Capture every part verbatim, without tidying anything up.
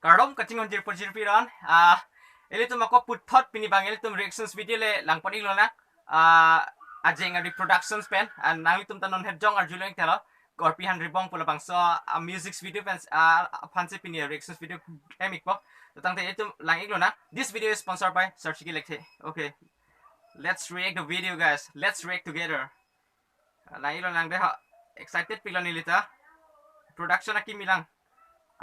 Kardom kachinghon jirpo jirpi ron. Ah, ilitum ako puthot pini abang ilitum reactions video le langpon-ik lonang. Ah, Ajeng Ari Productions pen. Ah, nanglitum ta non het jong arjulong thelo. Korpi Hanribong pu labangso, ah, music video pen, ah, aphansi pini reactions video hem-ikpo. To tangte ilitum lang-ik lonang. This video is sponsored by Sarchiki Lekthe. Okay. Let's react the video, guys. Let's react together. Lang-ik lonang dei ha. Excited pilo neli ta. Production akimi lang.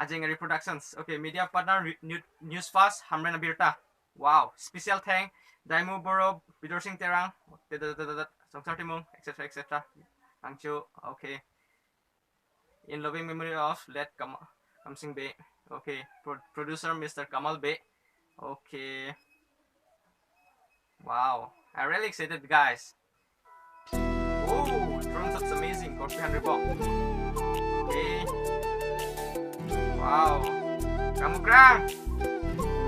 Ajeng Ari Productions. Okay, media partner Re-, New-, News Fast, Hamren Abirta. Wow, special thank Daimo Boro, Bidor Sing Terang, te-, te-, te-, te-, te-, Songsar Timung, et cetera, et cetera. Angcho, okay. In loving memory of late Kam-, Kamsing Bey. Okay, pro-, producer Mister Kamal Bey. Okay. Wow, I'm really excited, guys. Oh, drone shots amazing. Korpi Hanribong. Okay. Wow. Kamukrang.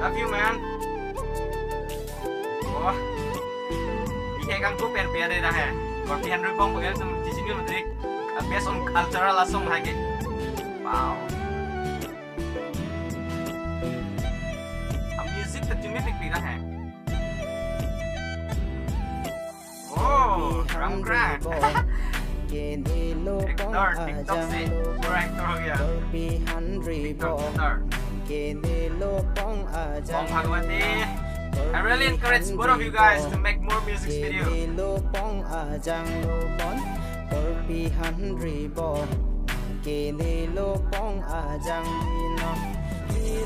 Love you, man. Wah. Ike kangku per per dei dah hai. Korpi Hanribong bagel tum cici ni menteri. Based on cultural asong lagi. Wow. A music ta tumi pik pik dah hai. Oh, Kamukrang. Actor, TikTok se pura actor ho gaya. TikTok star. Bong Bhagwati. I really encourage both of you guys to make more music video.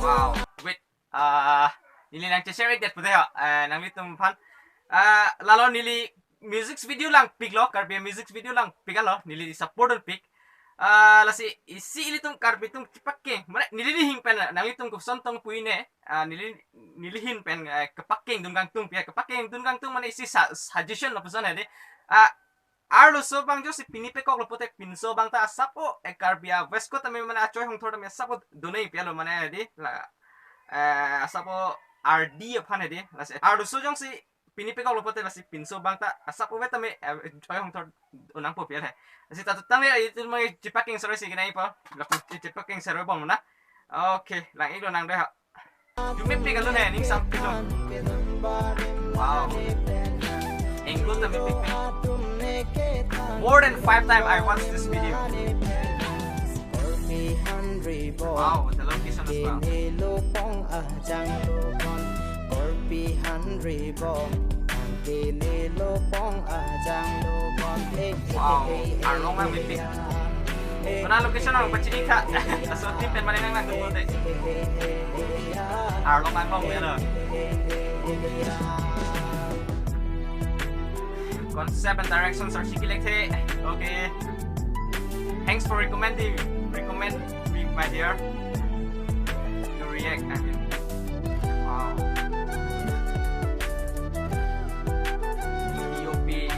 Wow. Wait. Ah, neli nang share-ik det pute ho. Eh, nanglitum aphan. Ah, lalo neli music video langpiklo, Karbi music video langpik alo, neli support dunpik. Ah, lasi isi ilitum Karbi atum chepakeng. Mane neli ahin pen nanglitum koson tong puine. Ah, neli, neli ahin pen, eh, kepakeng dun kangtung pi, kepakeng dun kangtung mane isi sa-, suggestion lapuson dei. Ah, arloso abang jongsi pini pekoklo pute pinso abang ta asap o, eh, Karbi a West Coast tame mane achoi hongthor tame asap o donai pi alo mane dei la, eh, asap o R D aphan dei. Lasi arloso jongsi pini pekoklo pute lasi pinso abang ta asap o vet tame, eh, achoi hongthor donangpo pi alo. Lasi ta tutang le itu mang chepakeng sore si kenai po. Lapu chepakeng sore bom na. Okay, lang-ik lonang dei ha. Tumi pik alo ne, ning sampik lo. Wow. Engko tumi pik pik. More than five time I watch this video. Wow, the location as well. Wow, arlong nangpik. Kona location nang pachini kha. Laso team pen mane nang nang tunggu te. Arlong nang kong ya lo. Concept and direction Sarchiki Lekthe. Okay. Thanks for recommending, recommend me, my dear. To react, I mean. Wow. P O P.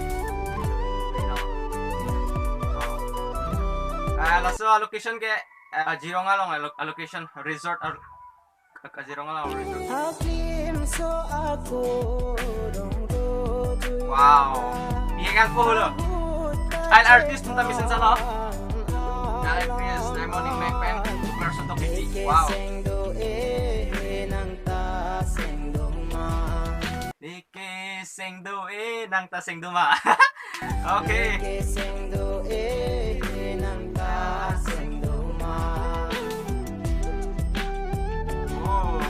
Wow. Ah, laso location ke, ah, Jirong along alo-, location resort al-, Ka-, Kazirong along resort. Hakim so ako dong do do. Wow. Iya kan po lo. Style artist atum ta mesen salo. Style artist, diamond ing mek pen, super suntok pipi. Wow. Seng do e nang ta seng do ma. Neke seng do e nang ta seng do ma. Okay. Neke seng do e nang ta seng do ma. Oh.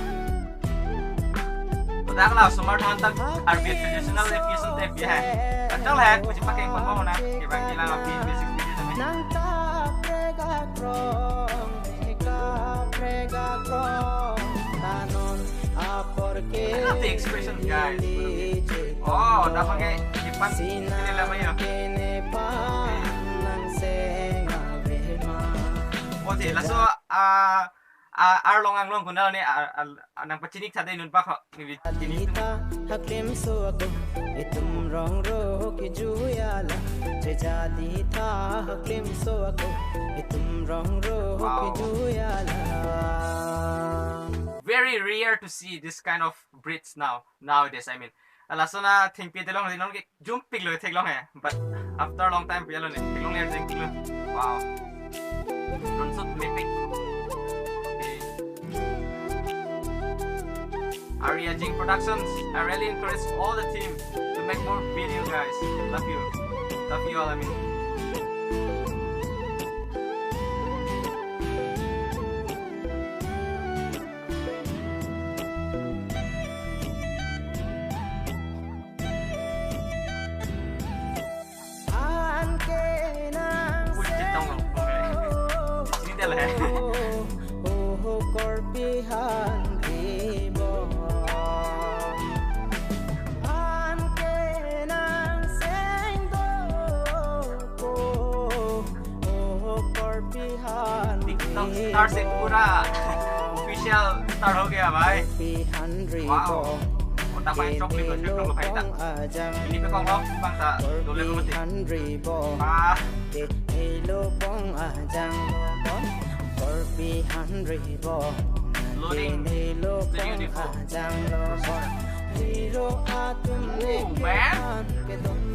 Dak la osomar than ta Karbi traditional episode te pi hai. Kachal hai, kuchi pakai pon mo na. Ke bang kila la pi basic video tame. Nang ta prega krong, ka prega krong, tanon apor ke. Look at the expression, guys. Oh, dapat kayak Ipan ini lah, Maya. Oh, di, laso, ah, a, arlong anglong konat lo ne, a, a, a, nangpachinik tha dei non pak ho. Neli chini tum. Haklimso ako, itum rong ro kejui alam. Chejadi tha haklimso ako, itum rong ro Wow. kejui alam. Very rare to see this kind of bridge now, nowadays, I mean. Laso nangthengpi delong, non ke jumpik lo theklong he. But after a long time, pi alo ne, theklong le jeng theklong. Wow. Don't shoot me, pick. Okay. Arya Jing Productions, I really encourage all the team to make more video, guys. Love you. Love you all, I mean. Ui, chetong lo. Ini dia lah, eh. TikTok star se pura official star ho gaya, bhai. Wow. Kota pain chok lim lo, chok lo, bhai, ta. Ini pe kong lo, bang ta, dole lo mati. Ah. Loading. Studio Devo. Ooh, man.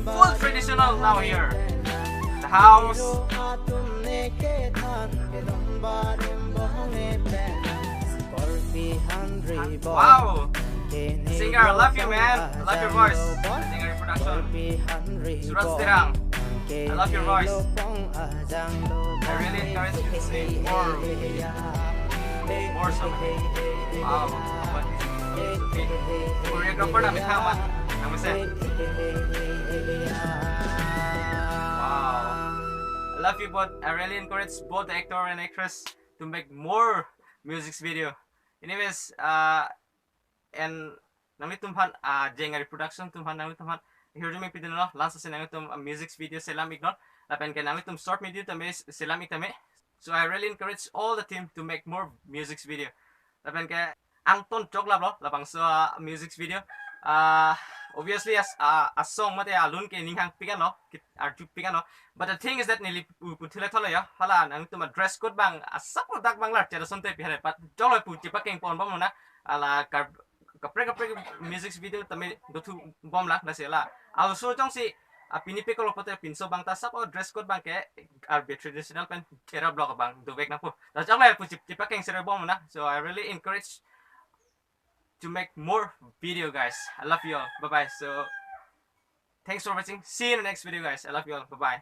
Full traditional now here. The house. Wow. Singer, I love you, man. I love your voice. Singer Production. Suraj Terang. I love your voice. I really encourage you to sing more, more song. Wow. Choreographer na methang ma. Nang mesen. Wow. I love you both. I really encourage both the actor and actress to make more music video. Anyways, uh, and nanglitum aphan, uh, Jengari Production atum aphan, nanglitum aphan hirjume pidunlo, last si nanglitum, uh, music video selam iknon, lapen ke nanglitum short video tame selam ik tame. So I really encourage all the team to make more music video. Lapen ke angton choklap lo, labangso, uh, music video. Uh, obviously, as, uh, a song mate alun ke ning hangpik anlo, kit arjupik anlo. But the thing is that neli pu, puthile tholo ya. Hala nangtum a dress code bang, asap dak bang lar chera sonte pi hare. But choklo pu chepakeng ponbom na. Hala kar, kaprek kaprek music video tame dothubom la, lasi la. Also chongsi, a pini pe kolo pote pinso bang ta asap dress code bang ke Karbi traditional pen chera block bang dovek nangpo. Ta choklo pu chep, chepakeng serebom na. So I really encourage to make more video, guys. I love you all. Bye bye. So thanks for watching. See you in the next video, guys. I love you all. Bye bye.